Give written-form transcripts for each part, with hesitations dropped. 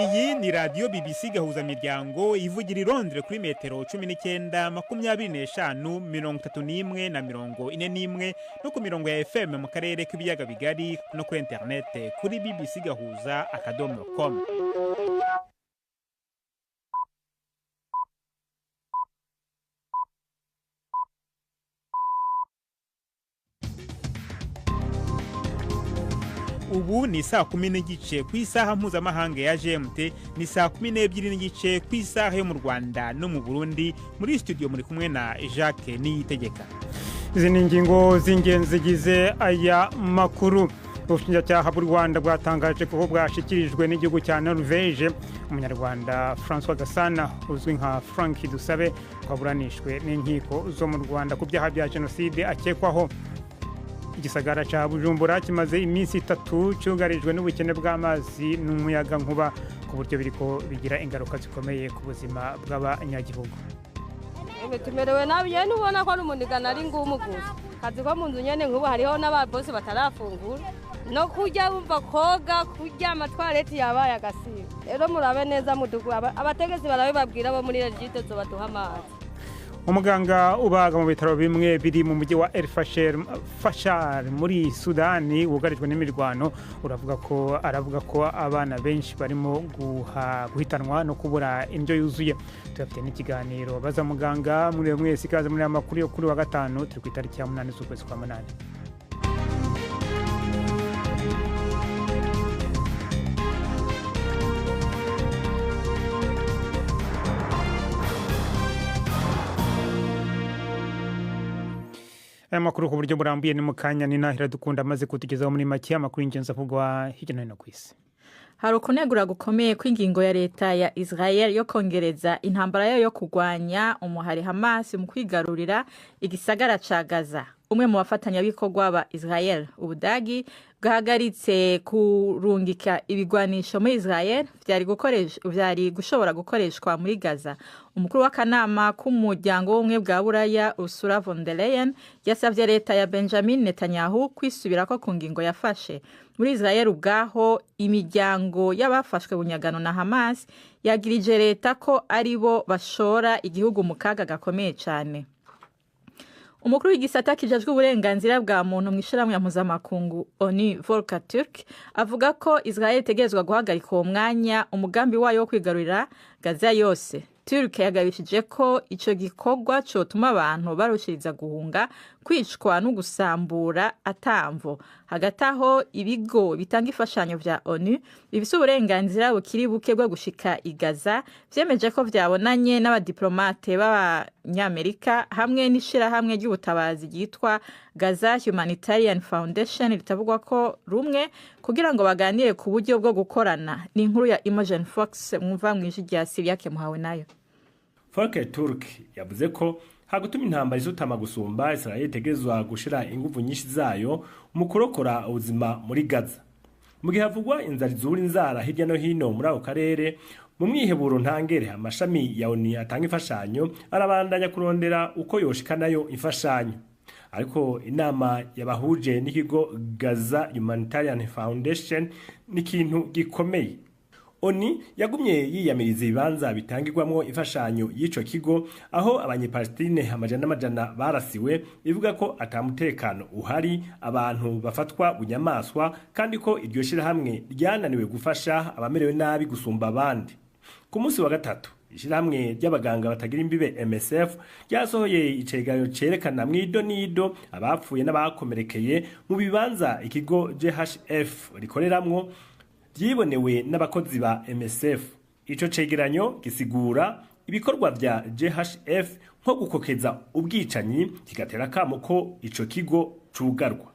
Iyi ni radiyo BBC Gahuzamiryango ivugira i Londres kuri metero 19, 25, 31 na 41, no ku mirongo ya FM mu karere k'ibiyaga bigari, no kuri interinete kuri bbcgahuza.com. Ubu ni saa 10:30 ku isaha mpuzamahanga ya GMT, ni saa 12:30 ku isaha yo mu Rwanda no mu Burundi. Muri studio muri kumwe na Jacques Niyitegeka. Izi ni ingingo z'ingenzi zigize aya makuru. Ubushinjacyaha bw'u Rwanda bwatangaje ko bwashyikirijwe n'igihugu cya Norvege Umunyarwanda Francois Gasana uzwi nka Frank Dusabe, waburanishwe n'inkiko zo mu Rwanda ku byaha bya jenoside akekwaho. Igisagara cya Bujumbura kimaze iminsi 3 cyugarijwe n'ubukene bw'amazi n'umuyaga nkuba, ku buryo biriko bigira ingaruka zikomeye ku buzima bw'abanyagihugu. Tumerewe nabi nyene, ubona ko ari umunigana ari ngumu gusa. Kazi ko mu nzu nyene, nk'ubu hariho n'ababosi batarafungura no kurya, bumva koga, kurya, amatwareti yabaye agasiba. Rero murabe neza mudugu, abategetsi barabe babwira bo muri Regideso baduha amazi. Umuganga ubaga mu bitaro bimwe biri mu mujyi wa El Fashar muri Sudani wugarijwe n'imirwano uravuga ko aravuga ko abana benshi barimo guhitanwa no kubura indyo yuzuye. Tuyafite n'ikiganiro Baza Muganga. Muri mwese ikaze muri amakuru yo kuri wa gatanu, turi ku itariki ya 8 z'ukwezi kwa 8. Aya makuru ku buryo burambuye ni mu kanya, ni Nahira Dukunda amaze kutugezaho muri make amakuru y'ingenzi avugwa hirya no hino ku isi. Hari ukunegura gukomeye kw'ingingo ya leta ya Israel yo kongereza intambara yayo yo kurwanya umuhari Hamas mu kwigarurira igisagara ca Gaza. Umwe mu bafatanyabikorwa ba Israel, Ubudagi, bwahagaritse kurungika ibigwanisho muri Israel vyari gushobora gukoreshwa muri Gaza. Umukuru w'akanama k'umuryango w'ubumwe bwa Buraya, Ursula von der Leyen, yasavye leta ya Benjamin Netanyahu kwisubirako ku ngingo yafashe. Muri Israel ubwaho, imiryango y'abafashwe bunyagano na Hamas yagirije leta ko aribo bashora igihugu mu kaga gakomeye cane. Umukuru w'igisata kijejwe uburenganzira bwa muntu mu ishirahamwe mpuzamakungu ONU, Volker Turk, avuga ko Israel itegerezwa guhagarika uwo mwanya umugambi wayo wo kwigarurira Gaza yose. Turk yagabishije ko ico gikorwa cotuma abantu barushiriza guhunga, kwicwa no gusambura atamvo. Hagati aho, ibigo bitanga imfashanyo vya ONU bifise uburenganzira bukiri buke bwo gushika i Gaza vyemeje ko vyabonanye n'abadiplomate b'Abanyamerika hamwe n'ishirahamwe ry'ubutabazi ryitwa Gaza Humanitarian Foundation ritavugwa ko rumwe, kugira ngo baganire ku buryo bwo gukorana. Ni inkuru ya Imogen Fox, mwumva mw'ijwi rya Siriake Muhawe nayo. Volker Turk yavuze ko hagutuma intambara isutama gusumba, Israel itegerezwa gushira inguvu nyinshi zayo mu kurokora ubuzima muri Gaza. Mu gihe havugwa inzara izura inzara hirya no hino muri ako karere, mu mwiheburo ntangere, amashami ya ONU atanga imfashanyo arabandanya kurondera uko yoshikanayo imfashanyo. Ariko inama yabahuje n'ikigo Gaza Humanitarian Foundation ni ikintu gikomeye. ONU yagumye yiyamiriza ibibanza bitangirwamwo imfashanyo y'ico kigo, aho Abanyepalestine amajana n'amajana barasiwe, ivuga ko ata mutekano uhari, abantu bafatwa bunyamaswa, kandi ko iryo shirahamwe ryananiwe gufasha abamerewe nabi gusumba abandi. Ku munsi wa gatatu, ishirahamwe ry'abaganga batagira imbibe MSF ryasohoye icegeranyo cerekana mw'ido n'ido abapfuye n'abakomerekeye mu bibanza ikigo GHF rikoreramwo, vyibonewe n'abakozi ba MSF. Ico cegeranyo gisigura ibikorwa vya GHF nko gukokeza ubwicanyi, kigatera akamo ko ico kigo cugarwa.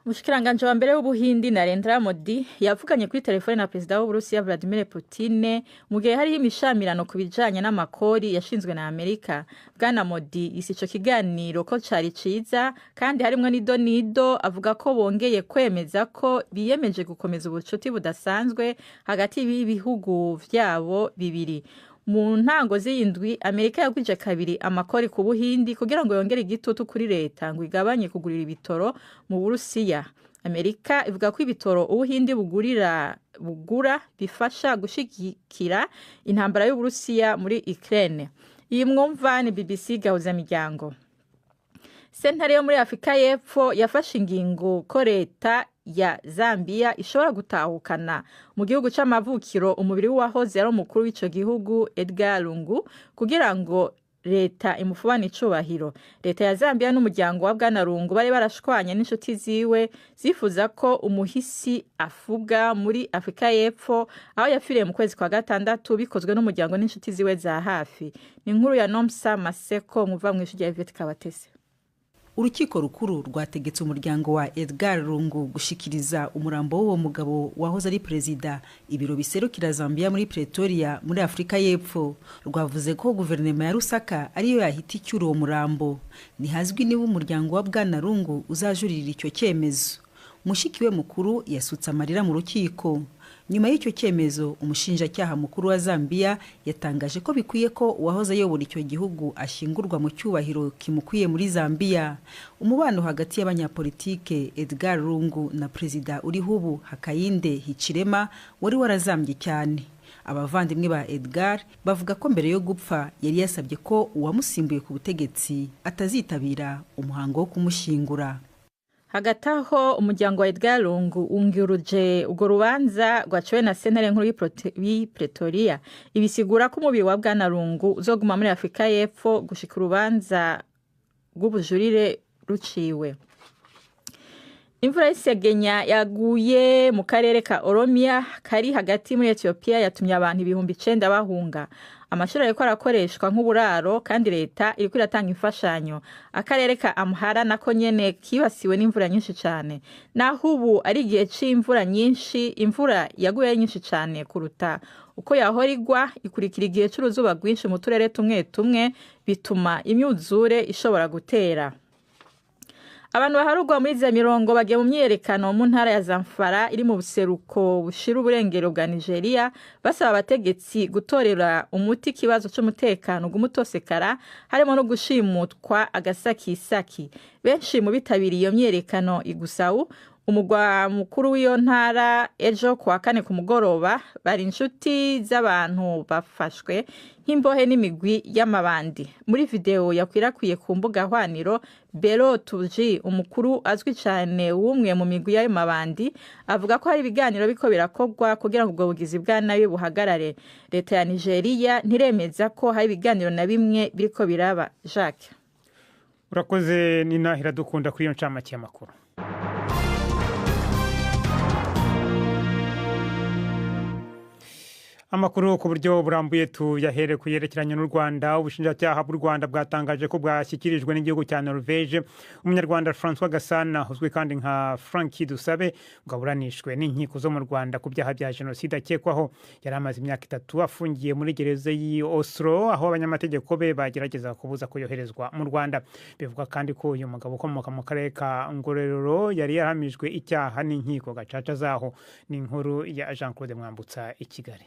Umushikiranganji wa mbere w'Ubuhindi, Narendra Modi, yavuganye kuri telefone na perezida w'Uburusiya, Vladimir Putin, mu gihe hariho imishamirano ku bijanye n'amakori yashinzwe na Amerika. Bwana Modi yise ico kiganiro ko cari ciza kandi harimwo n'ido nido, avuga ko bongeye kwemeza ko biyemeje gukomeza ubucuti budasanzwe hagati y'ibihugu vyabo bibiri. Mu ntango z'iyindwi, Amerika yagwije kabiri amakori ku Buhindi kugira ngo yongere igitutu kuri leta ngo igabanye kugurira ibitoro mu Burusiya. Amerika ivuga ko ibitoro Ubuhindi bugura bifasha gushigikira intambara y'Uburusiya muri Ukraine. Iyi mwumva ni BBC Gahuzamiryango. Sentare yo muri Afurika y'Epfo yafashe ingingo ko leta ya Zambia ishobora gutahukana mu gihugu c'amavukiro umubiri w'uwahoze ari umukuru w'ico gihugu Edgar Lungu kugira ngo leta imufubane icubahiro. Leta ya Zambia n'umuryango wa Bwana Lungu bari barashwanye n'inshuti ziwe zifuza ko umuhisi afuga muri Afurika y'Epfo aho yapfiriye mu kwezi kwa gatandatu, bikozwe n'umuryango n'inshuti ziwe za hafi. Ni inkuru ya Nomsa Maseko muva mw'ijwi rya Yvette Kabatese. Urukiko rukuru rwategetse umuryango wa Edgar Lungu gushikiriza umurambo w'uwo mugabo wahoze ari perezida ibiro biserukira Zambia muri Pretoria muri Afurika y'Epfo. Rwavuze ko guverinoma ya Lusaka ariyo yahita icyura uwo murambo. Ntihazwi niba umuryango wa Bwana Lungu uzajuririra icyo cyemezo. Mushiki we mukuru yasutse amarira mu rukiko. Nyuma y'icyo cyemezo, umushinjacyaha mukuru wa Zambia yatangaje ko bikwiye ko uwahoze ayobora icyo gihugu ashyingurwa mu cyubahiro kimukwiye muri Zambia. Umubano hagati y'abanyapolitike Edgar Lungu na perezida uriho ubu Hakainde Hichilema wari warazambye cyane. Abavandimwe ba Edgar bavuga ko mbere yo gupfa yari yasabye ko uwamusimbuye ku butegetsi atazitabira umuhango wo kumushyingura. Hagati aho, umuryango wa Edgar Lungu wunguruje urwo rubanza rwaciwe na sentare nkuru y'i Pretoria. Ibisigura ko umubiri wa Bwana Lungu uzoguma muri Afurika y'Epfo gushika urubanza rw'ubujurire ruciwe. Imvura y'isegenya yaguye mu karere ka Oromia kari hagati muri Ethiopia yatumye abantu 9,000 bahunga. Amashuri ariko arakoreshwa nk'uburaro kandi leta iriko iratanga imfashanyo. Akarere ka Amhara nako nyene kibasiwe n'imvura nyinshi cane. Naho ubu ari igihe c'imvura nyinshi, imvura yaguye ari nyinshi cane kuruta uko yahora igwa, ikurikira igihe c'uruzuba rwinshi mu turere tumwe tumwe, bituma imyuzure ishobora gutera. Abantu baharugwa muri za mirongo bagiye mu myiyerekano mu ntara ya Zamfara iri mu buseruko bushira uburengero bwa Nigeria, basaba abategetsi gutorera umuti ikibazo c'umutekano gumutosekara, harimo no gushimutwa agasakisaki. Benshi mu bitabiriye iyo myiyerekano igusawu, umugwa mukuru w'iyo ntara, ejo kuwa kane ku mugoroba, bari inshuti z'abantu bafashwe nk'imbohe n'imigwi y'amabandi. Muri video yakwirakwiye ku mbuga hwaniro, Bero Tuji, umukuru azwi cyane w'umwe mu migwi y'ayo mabandi, avuga ko hari ibiganiro biko birakorwa kugira ngo ubwo bugizi bwa nabi buhagarare. Leta ya Nigeria ntiremeza ko hari ibiganiro na bimwe biriko biraba. Jacques. Urakoze Nina Iradukunda kuri iyo ncamake y'amakuru. Amakuru ku buryo burambuye tuyahere ku yerekeranye n'u Rwanda. Ubushinjacyaha bw'u Rwanda bwatangaje ko bwashyikirijwe n'igihugu cya Norvège umunyarwanda François Gasana uzwi kandi nka Frankie Dusabe, bwaburanishwe n'inkiko zo mu Rwanda ku byaha bya jenoside akekwaho. Yari amaze imyaka 3 afungiye muri gereza y'i Oslo, aho abanyamategeko be bagerageza kubuza kuyoherezwa mu Rwanda. Bivugwa kandi ko uyu mugabo ukomoka mu karere ka Ngororero yari yarahamijwe icyaha n'inkiko gacaca zaho. Ni inkuru ya Jean Claude Mwambutsa i Kigali.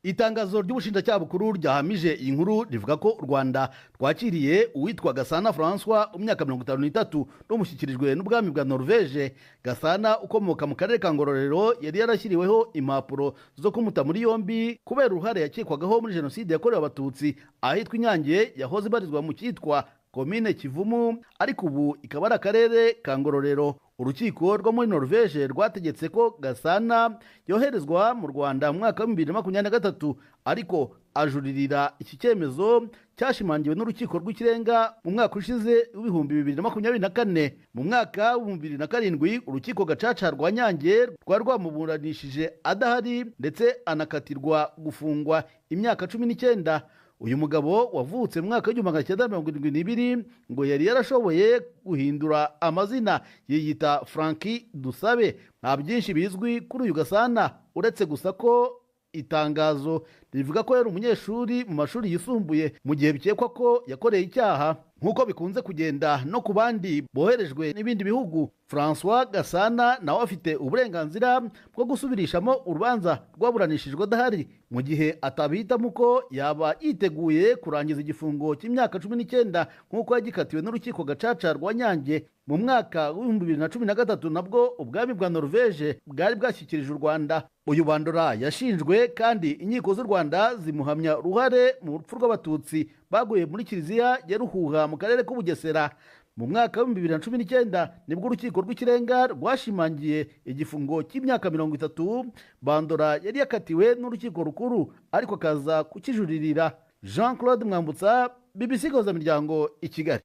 Itangazo ry'ubushinjacyaha bukuru ryahamije iyi nkuru rivuga ko u Rwanda rwakiriye uwitwa Gasana François umyaka 53 n'umushyikirijwe n'ubwami bwa Norvège. Gasana ukomoka mu karere ka Ngororero yari yarashyiriweho impapuro zo kumuta muri yombi kubera uruhare yakekwagaho muri jenoside yakorewe Abatutsi ahitwa Inyange yahoze ibarizwa mu cyitwa komine Kivumu, ariko ubu ikaba ari akarere ka Ngororero. Urukiko rwo muri Norvège rwategetse ko Gasana yoherezwa mu Rwanda mu mwaka wa 2023, ariko ajuririra iki cyemezo cyashimangiwe n'urukiko rw'ikirenga mu mwaka ushize w'2024. Mu mwaka wa 2007 urukiko gacaca rwa Nyange rwari rwamuburanishije adahari ndetse anakatirwa gufungwa imyaka 19. Uyu mugabo wavutse mu mwaka w'1972 ngo yari yarashoboye guhindura amazina yiyita Frankie Dusabe. Nta byinshi bizwi kuri uyu Gasana uretse gusa ko itangazo rivuga ko yari umunyeshuri mu mashuri yisumbuye mu gihe bikekwa ko yakoreye icyaha. Nk'uko bikunze kugenda no ku bandi boherejwe n'ibindi bihugu, Francois Gasana nawe afite uburenganzira bwo gusubirishamo urubanza rwaburanishijwe adahari, mu gihe atabihitamo uko yaba yiteguye kurangiza igifungo cy'imyaka 19 nk'uko yagikatiwe n'urukiko gacaca rwa Nyange mu mwaka w'2013. Nabwo ubwami bwa Norvege bwari bwashyikirije u Rwanda uyu Bandora. Yashinjwe kandi inkiko z'u Rwanda zimuhamya uruhare mu rupfu rw'Abatutsi baguye muri kiliziya ya Ruhuha mu karere k'Ubugesera mu mwaka w'2019. Nibwo Urukiko rw'Ikirenga rwashimangiye igifungo cy'imyaka 30 Bandora yari yakatiwe n'Urukiko Rukuru, ariko akaza kukijuririra. Jean Claude Mwambutsa, BBC Miryango, i Kigali.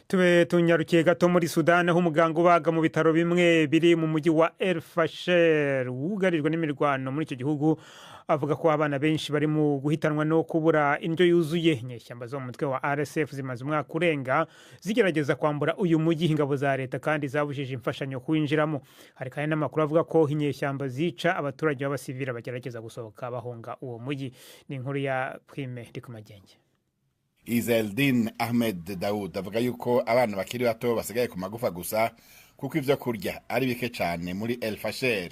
Tube tunyarukiye gato muri Sudani, aho umuganga ubaga mu bitaro bimwe biri mu mujyi wa El Fasher wugarijwe n'imirwano muri icyo gihugu avuga ko abana benshi bari mu guhitanwa no kubura indyo yuzuye. Inyeshyamba zo mu mutwe wa RSF zimaze umwaka urenga zigerageza kwambura uyu mujyi ingabo za leta, kandi zabujije imfashanyo kuwinjiramo. Hari kandi n'amakuru avuga ko inyeshyamba zica abaturage b'abasivili bagerageza gusohoka bahunga uwo mujyi. Ni inkuru ya Prime Ndikumagenge. Izeldin Ahmed Daud avuga yuko abana bakiri bato basigaye ku magufa gusa, kuko ivyo kurya ari bike cyane muri El Fasher.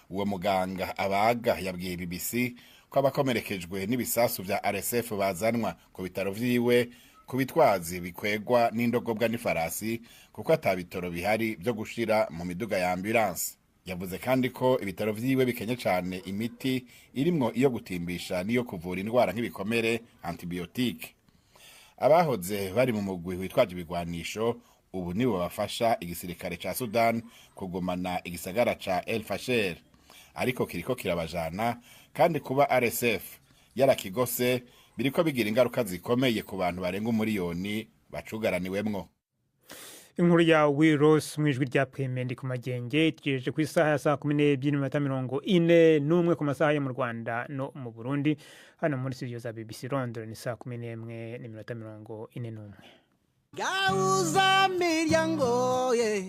Uwo muganga abaga yabwiye BBC ko abakomerekejwe n'ibisasu vya RSF bazanwa ku bitaro vyiwe ku bitwazi bikwegwa n'indogobwa n'ifarasi, kuko ata bitoro bihari vyo gushira mu miduga ya ambulance. Yavuze kandi ko ibitaro vyiwe bikenye cane imiti, irimwo iyo gutimbisha n'iyo kuvura indwara nk'ibikomere, antibiotique. Abahoze bari mu mugwi witwaje ibigwanisho ubu nibo bafasha igisirikare ca Sudan kugumana igisagara ca El Fasher, ariko kiriko kirabajana, kandi kuba RSF yarakigose biriko bigira ingaruka zikomeye ku bantu barenga 1 miliyoni bacugaraniwemwo. Inkuru ya Wiros mu ijwi rya Prime Ndikumagenge tugejeje ku isaha ya 12:41 ku masaha yo mu Rwanda no mu Burundi. Hano muri studio za BBC Londres ni 11:41. Gauza miryango ye,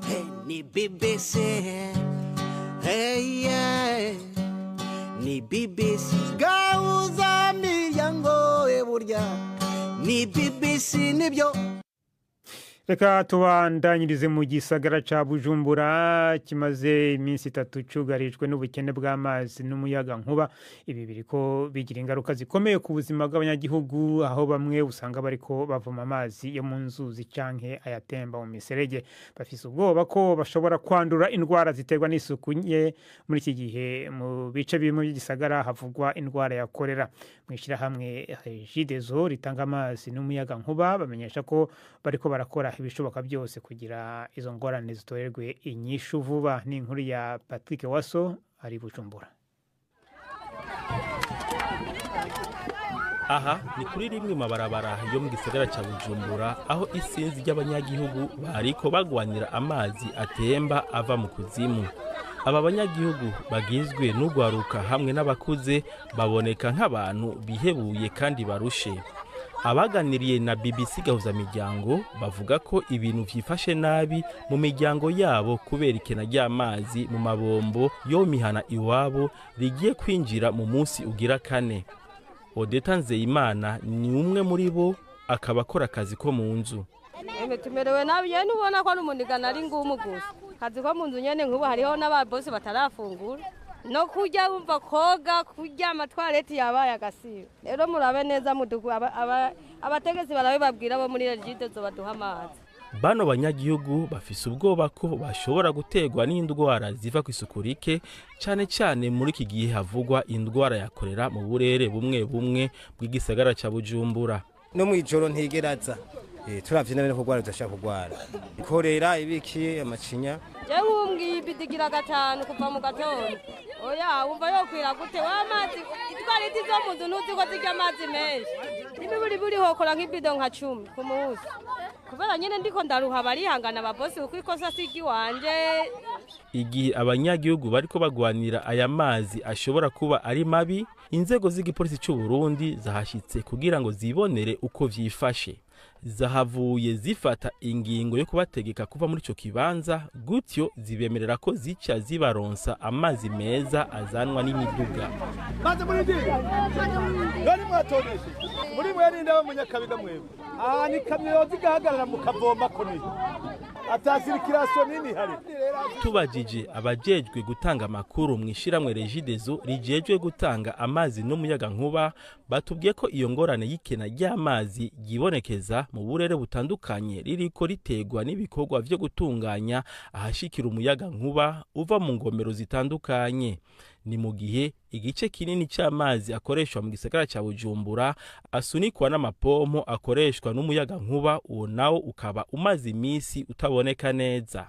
hey, ni BBC, hey, yeah. Ni BBC Gauza miryango ye, burya ni BBC nibyo. Reka tubandanyirize mu gisagara ca Bujumbura kimaze iminsi 3 cugarijwe n'ubukene bw'amazi n'umuyaga nkuba. Ibi biriko bigira ingaruka zikomeye ku buzima bw'abanyagihugu, aho bamwe usanga bariko bavoma amazi yo mu nzuzi canke ayatemba mu miserege. Bafise ubwoba ko bashobora kwandura indwara ziterwa n'isuku nke muri iki gihe mu bice bimwe by'igisagara havugwa indwara ya kolera. Mu ishyirahamwe Regideso ritanga amazi n'umuyaga nkuba bamenyesha ko bariko barakora ibishoboka byose kugira izo ngorane zitorerwe inyishu vuba. Ni inkuru ya Patrick Waso ari Bujumbura. Aha ni kuri rimwe mabarabara yo mu gisagara ca Bujumbura, aho isinzi ry'abanyagihugu bariko bagwanira amazi atemba ava mu kuzimu. Aba banyagihugu bagizwe n'ugwaruka hamwe n'abakuze baboneka nk'abantu bihebuye kandi barushe. Abaganiriye na BBC Gahuzamiryango bavuga ko ibintu vyifashe nabi mu miryango yabo kubera ikena ry'amazi mu mabombo yo mihana iwabo rigiye kwinjira mu munsi ugira kane. Odeta Nzeyimana ni umwe muri bo, akaba akora akazi ko mu nzu. Eme, tumerewe nabi nyene, ubona ko ari umunigana ari ngumu gusa. Akazi ko mu nzu nyene, nk'ubu hariho n'ababosi batarafungura no kurya, wumva koga, kuryama, toilette yabaye agasiba. Rero murabe neza mudugu abategetsi barabe babwira bo muri Regideso baduha amazi. Bano banyagihugu bafise ubwoba ko bashobora guterwa n'indwara ziva ku isuku rike, cane cane muri iki gihe havugwa indwara ya kolera mu burere bumwe bumwe bw'igisagara ca Bujumbura. No mw'ijoro ntigeraza, turavye nabe no kurwara, tudashaka kurwara korera, ibiki, amacinya. Jewe nk'ubu ibidigira gatanu kuva mu gatondo. Oya, wumva yokwira gute w'amazi? Itwariti zo mu nzu ntuzi ko zirya amazi menshi. N'imiburiburi hokora nk'ibido nka 10 ku munsi, kubera nyine ndiko ndaruha. Barihangana ababosi, kuko ikosa si iry'iwanje. Igihe abanyagihugu bariko bagwanira aya mazi ashobora kuba ari mabi, inzego z'igipolisi c'u Burundi zahashitse kugira ngo zibonere uko vyifashe. Zahavuye zifata ingingo yo kubategeka kuva muri ico kibanza, gutyo zibemerera ko zica zibaronsa amazi meza azanwa n'imiduga. Maze muri ndi nari mwatoneshe muri mwerinde bo munyakabiga mwebwe aha ni kamyo zigahagarara mu kavoma ko ni ata circulation nini hari. Tubajije abajejwe gutanga amakuru mwishiramwe Regideso rijejwe gutanga amazi n'umuyaga nkuba, batubwiye ko iyo ngorane y'ikena ry'amazi yibonekeza mu burere butandukanye ririko ritegwa n'ibikorwa vyo gutunganya ahashikira umuyaga nkuba uva mu ngomero zitandukanye. Ni mu gihe igice kinini c'amazi akoreshwa mu gisagara ca Bujumbura asunikwa n'amapompo akoreshwa n'umuyaga nkuba, uwo nawo ukaba umaze imisi utaboneka neza.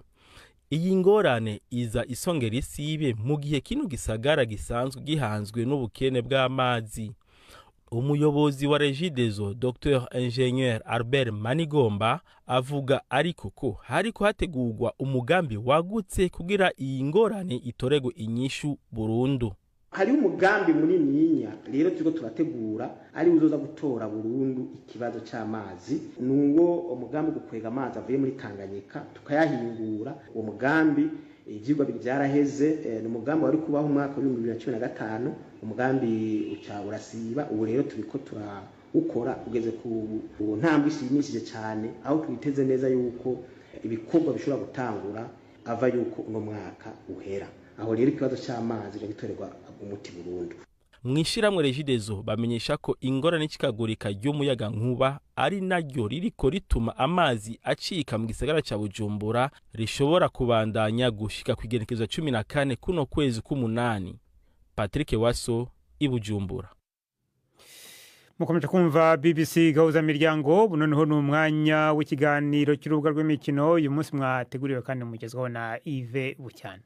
Iyi ngorane iza isongera isibe mu gihe kino gisagara gisanzwe gihanzwe n'ubukene bw'amazi. Umuyobozi wa Regideso Dr Ingénieur Albert Manigomba avuga ariko ko hariko hategurwa umugambi wagutse kugira iyi ngorane itoregwe inyishu burundu. Hari umugambi munininya rero turiko turategura ari uzoza gutora burundu ikibazo c'amazi. Nuwo umugambi gukwega amazi avuye muri Tanganyika tukayahingura. Uwo mugambi ivyigwa byaraheze, ni umugambi wari kubaho umwaka wa 2015, umugambi uca urasiba. Ubu rero turiko turawukora ugeze ku ntambwe ishimishije cyane, aho twiteze neza yuko ibikorwa bishobora gutangura ava yuko uno mwaka uhera. Aho rero ikibazo c'amazi gitorerwa umuti burundu. Mwishiramwe Regideso bamenyesha ko ingorane y'icikagurika ry'umuyaga nkuba ari naryo ririko rituma amazi acika mu gisagara ca Bujumbura rishobora kubandanya gushika kw'igenekerezo 14 kuno kwezi k'umunani. Patrick Waso, i Bujumbura. Mukomeje kumva BBC Gahuza Miryango. Buno noneho ni umwanya w'ikiganiro cy'urubuga rw'imikino. Uyu munsi mwateguriwe kandi mugezwaho na Yves Bucyana.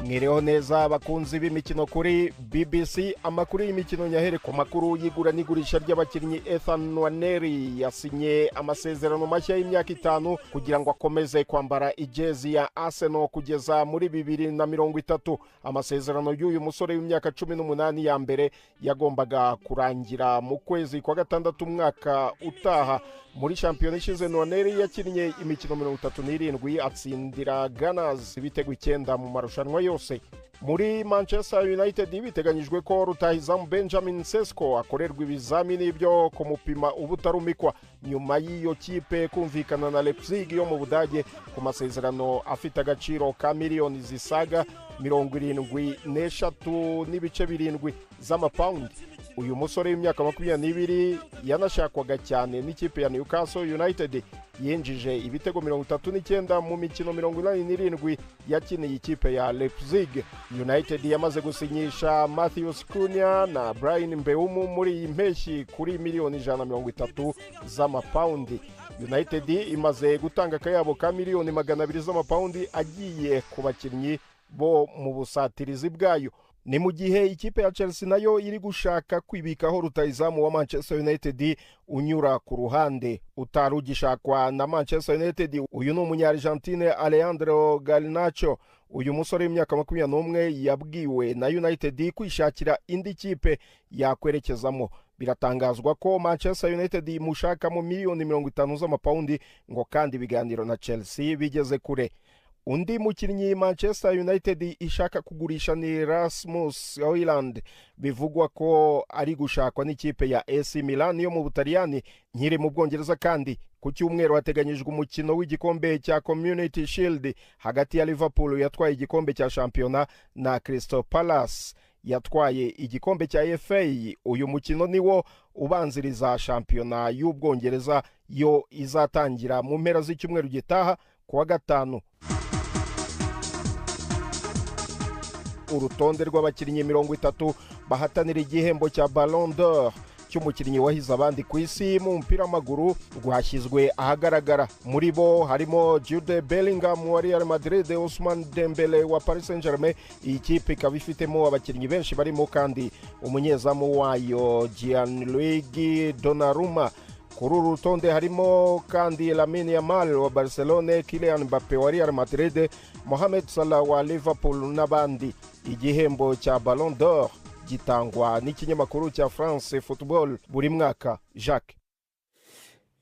Mwireho neza abakunzi b'imikino kuri BBC. Amakuru y'imikino nyahere ku makuru y'igura n'igurisha ry'abakinnyi. Ethan Nwaneri yasinye amasezerano mashya y'imyaka 5 kugira ngo akomeze kwambara ijezi ya Arsenal kugeza muri 2030. Amasezerano y'uyu musore w'imyaka 18 ya mbere yagombaga kurangira mu kwezi kwa gatandatu umwaka utaha. Muri shampiyona ishize Nwaneri yakinnye imikino 37 atsindira Gunners ibitego 9 mu marushanwa yose. Muri Manchester United biteganyijwe ko rutahizamu Benjamin Sesko akorerwa ibizamini byo kumupima ubutarumikwa nyuma y'iyo kipe kumvikana na Leipzig yo mu Budage ku masezerano afite agaciro ka miliyoni zisaga 73.7 z'amapawundi. Uyu musore w'imyaka 22 yanashakwaga cyane n'ikipe ya Newcastle United, yinjije ibitego 39 mu mikino 87 yakiniye ikipe ya Leipzig. United yamaze gusinyisha Matheus Cunha na Brian Mbeumo muri iyi mpeshyi kuri miliyoni 130 z'amapawundi. United imaze gutanga akayabo ka miliyoni 200 z'amapawundi agiye ku bakinnyi bo mu busatirizi bwayo. Ni mu gihe ikipe ya Chelsea nayo iri gushaka kwibikaho rutahizamu wa Manchester United unyura ku ruhande utarugishakwa na Manchester United. Uyu ni umunya-Argentine Alejandro Garnacho. Uyu musore w'imyaka 21 yabwiwe na United kwishakira indi kipe yakwerekezamo. Biratangazwa ko Manchester United imushaka mu miliyoni 50 z'amapawundi, ngo kandi ibiganiro na Chelsea bigeze kure. Undi mukinnyi Manchester United ishaka kugurisha ni Rasmus Højlund, bivugwa ko ari gushakwa n'ikipe ya AC Milan yo mu Butaliyani. Nkiri mu Bwongereza kandi ku cyumweru hateganyijwe umukino w'igikombe cya Community Shield hagati ya Liverpool yatwaye igikombe cya shampiyona na Crystal Palace yatwaye igikombe cya FA. Uyu mukino niwo ubanziriza shampiyona y'Ubwongereza yo izatangira mu mpera z'icyumweru gitaha kuwa gatanu. Urutonde rw'abakinnyi 30 bahatanira igihembo cya Ballon d'Or cy'umukinnyi wahize abandi ku isi mu mupira w'amaguru rwashyizwe ahagaragara. Muri bo harimo Jude Bellingham wa Real Madrid, Ousmane Dembele wa Paris Saint-Germain. Iyi kipe ikaba ifitemo abakinnyi benshi barimo kandi umunyezamu wayo Gianluigi Donnarumma. Kuri uru rutonde harimo kandi Lamine Yamal wa Barcelone, Kylian Mbappe wa Real Madrid, Mohamed Salah wa Liverpool n'abandi. Igihembo cya Ballon d'Or gitangwa n'ikinyamakuru cya France Football buri mwaka. Jacques.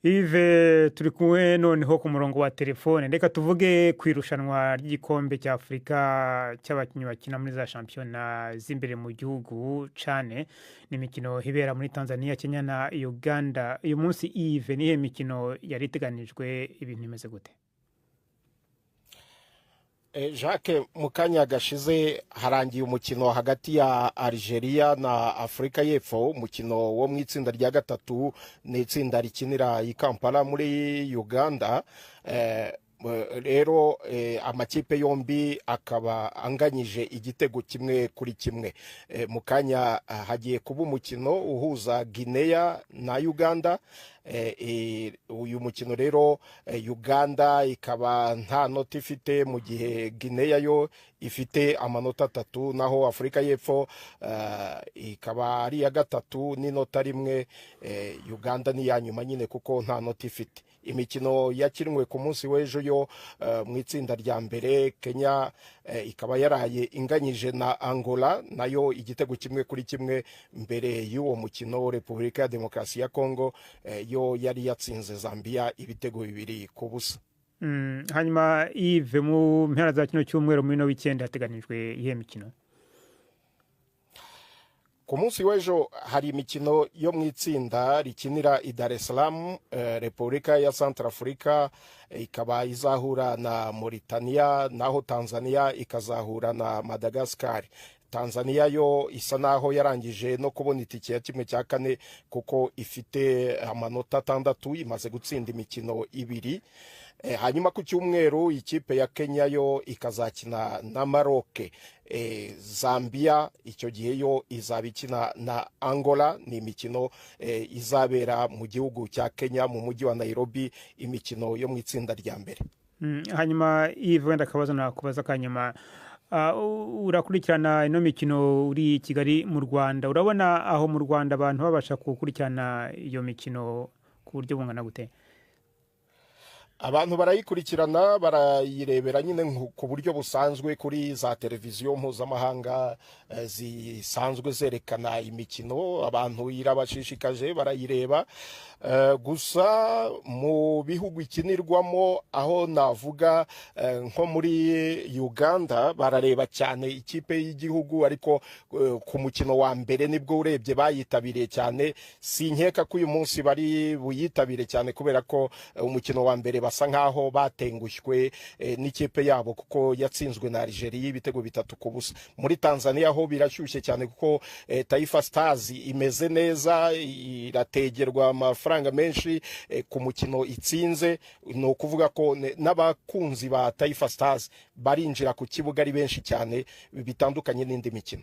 Yves, turi kumwe noneho ku murongo wa telefone. Reka tuvuge ku irushanwa ry'igikombe cya Afurika cy'abakinnyi bakina muri za shampiyona z'imbere mu gihugu cane. Ni imikino ibera muri Tanzania, Kenya na Uganda. Uyu munsi Yves, nihe mikino yari iteganijwe, ibintu bimeze gute? Jacques, mu kanya gashize harangiye umukino hagati ya Algeria na Afurika y'Epfo, umukino wo mu itsinda rya gatatu, ni itsinda rikinira i Kampala muri Uganda. Rero amakipe yombi akaba anganyije igitego 1-1. Mu kanya hagiye kuba umukino uhuza Guinea na Uganda. Uyu mukino rero Uganda ikaba nta nota ifite, mu gihe Guinea yo ifite amanota 3, naho Afurika y'Epfo ikaba ari iya gatatu n'inota 1. Uganda ni iya nyuma nyine kuko nta nota ifite. Imikino yakinwe ku munsi w'ejo yo mu itsinda rya mbere, Kenya ikaba yaraye inganyije na Angola nayo igitego 1-1. Mbere y'uwo mukino Repubulika ya Demokarasi ya Kongo yo yari yatsinze Zambia ibitego 2-0. Hanyuma Yves, mu mpera za kino cyumweru muri no weekend hateganijwe iyihe mikino? Ku munsi w'ejo hari imikino yo mu itsinda rikinira i Dar es Salaam. Repubulika ya Centrafrica ikaba izahura na Mauritania, naho Tanzania ikazahura na Madagascar. Tanzania yo isa naho yarangije no kubona itike ya 1/4 kuko ifite amanota 6, imaze gutsinda imikino 2. Hanyuma ku cyumweru ikipe ya Kenya yo ikazakina na Maroc. Zambia icyo gihe yo izaba ikina na Angola. Ni imikino izabera mu gihugu cya Kenya mu mujyi wa Nairobi, imikino yo mu itsinda rya mbere. Hanyuma Yves, wenda akabazo nakubaza kanyuma, urakurikirana ino mikino uri i Kigali mu Rwanda, urabona aho mu Rwanda abantu babasha gukurikirana iyo mikino ku buryo bungana gute? Abantu barayikurikirana, barayirebera nyine ku buryo busanzwe kuri za televiziyo mpuzamahanga zisanzwe zerekana imikino. Abantu irabashishikaje barayireba. Gusa mu bihugu ikinirwamo, aho navuga nko muri Uganda, barareba cyane ikipe y'igihugu, ariko ku mukino wa mbere nibwo urebye bayitabiriye cyane. Sinkeka ko uyu munsi bari buyitabire cyane kubera ko umukino wa mbere basa nkaho batengushywe n'ikipe yabo kuko yatsinzwe na Algeria ibitego 3-0. Muri Tanzania ho birashyushye cyane kuko Taifa Stars imeze neza, irategerwa amafaranga menshi ku mukino itsinze. Ni ukuvuga ko n'abakunzi ba Taifa Stars barinjira ku kibuga ari benshi cyane, bitandukanye n'indi mikino.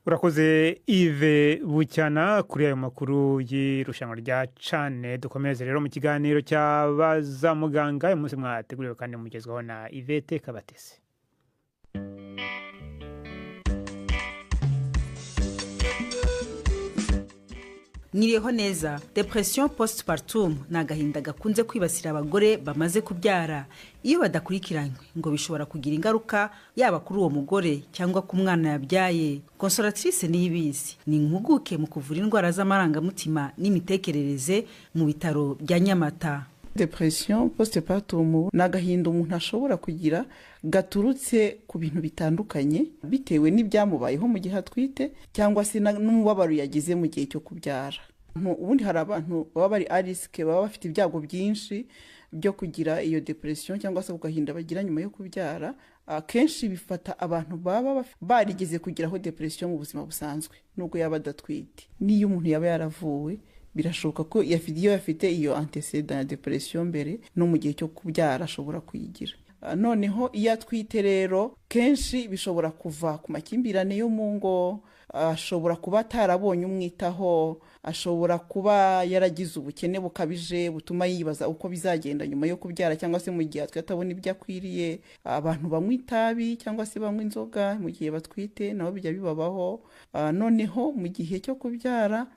Urakoze Yves Bucyana kuri ayo makuru y'irushanwa rya CHAN. Dukomereze rero mu kiganiro cya Muganga, uyu munsi mwateguriwe kandi mugezwaho na Yvette Kabatesi. Mwiriyeho neza. Depression postpartum ni agahinda gakunze kwibasira abagore bamaze kubyara. Iyo badakurikiranywe ngo bishobora kugira ingaruka yaba kuri uwo mugore cyangwa ku mwana yabyaye. Consolatrice Niyibizi ni impuguke mu kuvura indwara z'amarangamutima n'imitekerereze mu bitaro bya Nyamata. Depression postpartum ni agahinda umuntu ashobora kugira gaturutse ku bintu bitandukanye, bitewe n'ibyamubayeho mu gihe atwite cyangwa se n'umubabaro yagize mu gihe cyo kubyara. Ubundi hari abantu baba bari à risque, baba bafite ibyago byinshi byo kugira iyo depression cyangwa se gahinda bagira nyuma yo kubyara. Akenshi bifata abantu baba barigeze kugiraho depression mu buzima busanzwe nubwo yaba adatwite. N'iyo umuntu yaba yaravuwe, birashoboka ko iyo afite iyo antecedent ya depression mbere, no mu gihe cyo kubyara ashobora kuyigira. Noneho iyo atwite rero kenshi bishobora kuva ku makimbirane yo mu ngo, ashobora kuba atarabonye umwitaho, ashobora kuba yaragize ubukene bukabije butuma yibaza uko bizagenda nyuma yo kubyara, cyangwa se mu gihe atwite atabona ibyo akwiriye. Abantu banywa itabi cyangwa se banywa inzoga mu gihe batwite nabo bijya bibabaho. Noneho mu gihe cyo kubyara,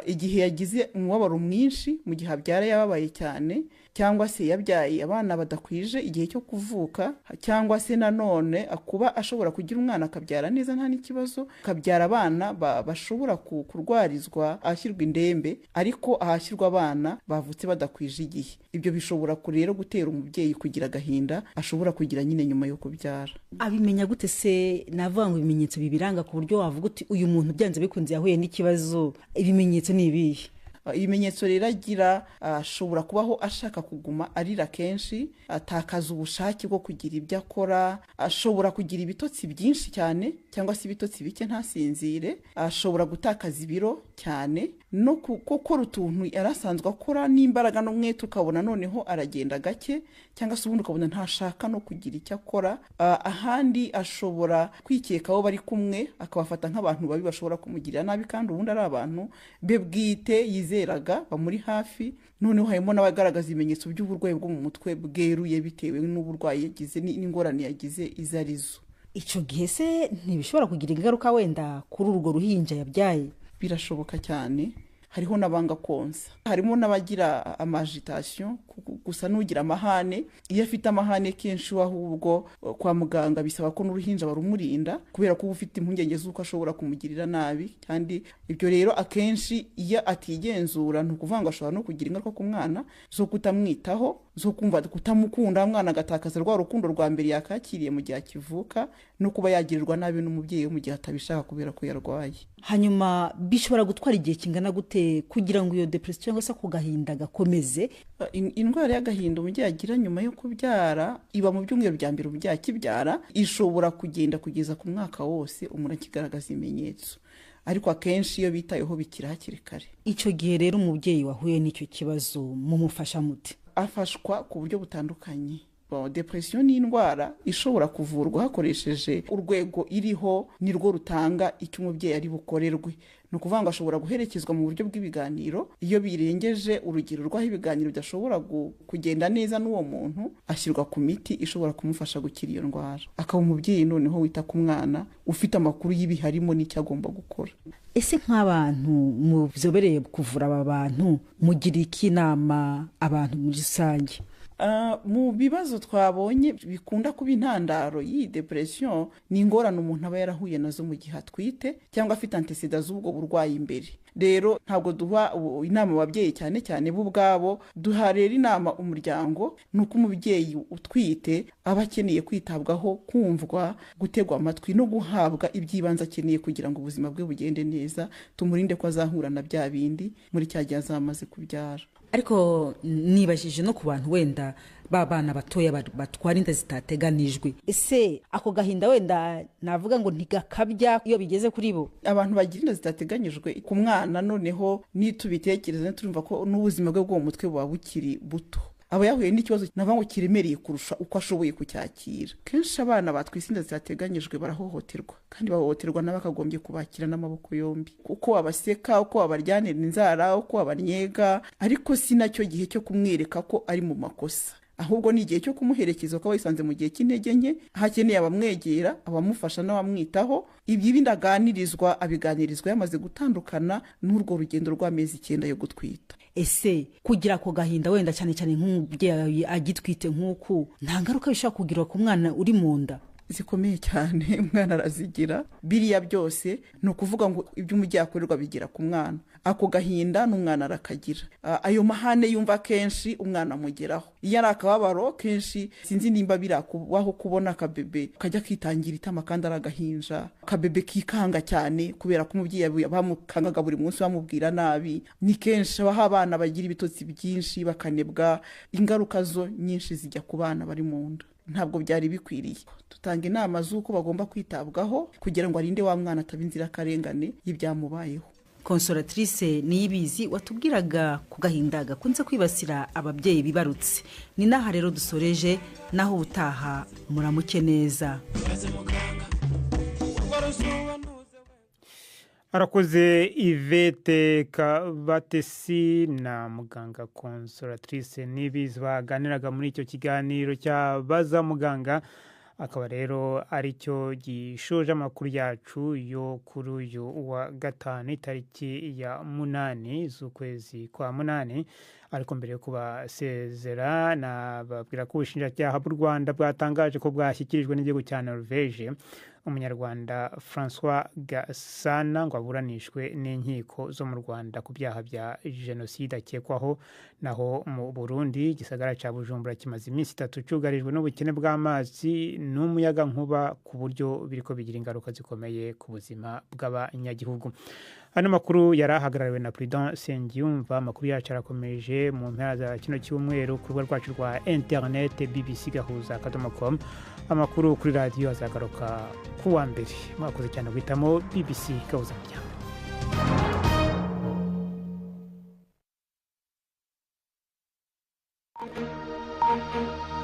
igihe yagize umubabaro mwinshi, mu gihe abyara yababaye cyane, cyangwa se yabyaye abana badakwije igihe cyo kuvuka, cyangwa se nanone kuba ashobora kugira umwana akabyara neza nta n'ikibazo, akabyara abana bashobora kurwarizwa ahashyirwa indembe, ariko ahashyirwa abana bavutse badakwije igihe. Ibyo bishobora rero gutera umubyeyi kugira agahinda ashobora kugira nyine nyuma yo kubyara. Abimenya gute se? Navuga ngo ibimenyetso bibiranga ku buryo wavuga uti uyu muntu byanze bikunze yahuye n'ikibazo, ibimenyetso ni ibihe? Ibimenyetso rero agira, ashobora kubaho ashaka kuguma arira kenshi, atakaza ubushake bwo kugira ibyo akora, ashobora kugira ibitotsi byinshi cyane cyangwa se ibitotsi bike ntasinzire, ashobora gutakaza ibiro cyane, no gukora utuntu yari asanzwe akora n'imbaraga n'umwete ukabona noneho aragenda gake, cyangwa se ubundi ukabona ntashaka no kugira icyo akora. Ahandi ashobora kwikeka abo bari kumwe akabafata nk'abantu babi bashobora kumugirira nabi, kandi ubundi ari abantu be bwite yizeraga bamuri hafi. Noneho harimo n'abagaragaza ibimenyetso by'uburwayi bwo mu mutwe bweruye bitewe n'uburwayi yagize n'ingorane yagize izo arizo. Icyo gihe se ntibishobora kugira ingaruka wenda kuri urwo ruhinja yabyaye? Birashoboka cyane. Hariho n'abanga konsa, harimo n'abagira amagitation, gusa n'ugira amahane. Iyo afite amahane kenshi ahubwo kwa muganga bisaba ko n'uruhinja barumurinda, kubera ko uba ufite impungenge z'uko ashobora kumugirira nabi. Kandi ibyo rero akenshi iyo atigenzura, ni ukuvuga ngo ashobora no kugira ingaruka ku mwana zo kutamwitaho, zo kumva kutamukunda, umwana agatakaza rwa rukundo rwa mbere yakakiriye mu gihe akivuka, no kuba yagirirwa nabi n'umubyeyi mu gihe atabishaka kubera ko yarwaye. Hanyuma bishobora gutwara igihe kingana gute kugira ngo iyo depression cyangwa se ako gahinda gakomeze? Indwara y'agahinda umubyeyi agira nyuma yo kubyara iba mu byumweru bya mbere umubyeyi akibyara, ishobora kugenda kugeza ku mwaka wose umuntu akigaragaza ibimenyetso, ariko akenshi iyo bitayeho bikira hakiri kare. Icyo gihe rero umubyeyi wahuye n'icyo kibazo mumufasha mute? Afashwa ku buryo butandukanye. Depression ni indwara ishobora kuvurwa hakoresheje urwego iriho, nirwo rutanga icyo umubyeyi ari bukorerwe. Ni ukuvuga ngo ashobora guherekezwa mu buryo bw'ibiganiro. Iyo birengeje urugero rw'aho ibiganiro bidashobora kugenda neza n'uwo muntu, ashyirwa ku miti ishobora kumufasha gukira iyo ndwara, akaba umubyeyi noneho wita ku mwana, ufite amakuru y'ibiharimo n'icyo agomba gukora. Ese nk'abantu muzobereye kuvura aba bantu, mugira iki inama abantu muri rusange? Mu bibazo twabonye bikunda kuba intandaro y'iyi depression ni ingorane umuntu aba yarahuye nazo mu gihe atwite cyangwa afite antecedents z'ubwo burwayi imbere. Rero ntabwo duha inama ababyeyi cyane cyane bo ubwabo, duha rero inama umuryango. Ni uko umubyeyi utwite aba akeneye kwitabwaho, kumvwa, gutegwa amatwi no guhabwa iby'ibanze akeneye kugira ngo ubuzima bwe bugende neza, tumurinde ko azahura na bya bindi muri cya gihe azamaze kubyara. Ariko nibajije no ku bantu wenda b'abana batoya batwara inda zitateganijwe, ese ako gahinda wenda navuga ngo ntigakabya iyo bigeze kuri bo? Abantu bagira inda zitateganyijwe ku mwana, noneho nitubitekereza turumva ko n'ubuzima bwe bwo mu mutwe buba bukiri buto, aba yahuye n'ikibazo navuga ngo kiremereye kurusha uko ashoboye kucyakira. Kenshi abana batwise inda zitateganyijwe barahohoterwa, kandi bahohoterwa n'abakagombye kubakira n'amaboko yombi, uko babaseka, uko babaryanira inzara, uko babanyega. Ariko si nacyo gihe cyo kumwereka ko ari mu makosa, ahubwo ni igihe cyo kumuherekeza uko yisanze mu gihe cy'intege nke, aho akeneye abamwegera, abamufasha n'abamwitaho. Ibyo bindi aganirizwa abiganirizwa yamaze gutandukana n'urwo rugendo rw'amezi 9 yo gutwita. Ese kugira ako gahinda wenda cyane cyane nk'umubyeyi agitwite nk'uku, nta ngaruka bishobora kugira ku mwana uri mu nda? Zikomeye cyane, umwana arazigira. Biriya byose ni ukuvuga ngo ibyo umubyeyi akorerwa bigira ku mwana. Ako gahinda n'umwana arakagira. Ayo mahane yumva kenshi umwana amugeraho. Iyo ari akababaro kenshi, sinzi nimba birakubaho kubona akabebe kajya kitangira itama kandi ari agahinja, akabebe kikanga cyane kubera ko umubyeyi bamukangaga buri munsi bamubwira nabi. Ni kenshi abaha abana bagira ibitotsi byinshi bakanebwa, ingaruka zo nyinshi zijya ku bana bari mu nda. Ntabwo byari bikwiriye. Tutanga inama z'uko bagomba kwitabwaho kugira ngo arinde wa mwana ataba inzirakarengane y'ibyamubayeho. Consolatrice Niyibizi watubwiraga ku gahinda gakunze kwibasira ababyeyi bibarutse. Ni n'aha rero dusoreje, naho ubutaha, muramuke neza. Arakoze Yvette Kabatesi na muganga Consolatrice Nibizi baganiraga muri icyo kiganiro cya Baza Muganga, akaba rero aricyo gishoje amakuru yacu yo kuri uyu wa gatanu, itariki ya 8 z'ukwezi kwa 8. Ariko mbere yo kubasezera, nababwira ko ubushinjacyaha bw'u Rwanda bwatangaje ko bwashyikirijwe n'igihugu cya Norvege umunyarwanda Francois Gasana ngo aburanishwe n'inkiko zo mu Rwanda ku byaha bya jenoside akekwaho. Naho mu Burundi, igisagara cya Bujumbura kimaze iminsi 3 cyugarijwe n'ubukene bw'amazi n'umuyagankuba, ku buryo biriko bigira ingaruka zikomeye ku buzima bw'abanyagihugu. Ano makuru yari ahagarariwe na Prudent Sengiyumva. Amakuru yacu arakomeje mu mpera za kino cyumweru ku rubuga rwacu rwa internet bbcgahuza.com. Amakuru kuri radiyo azagaruka ku wa mbere. Mwakoze cyane guhitamo BBC Gahuza Miryango. Thank you.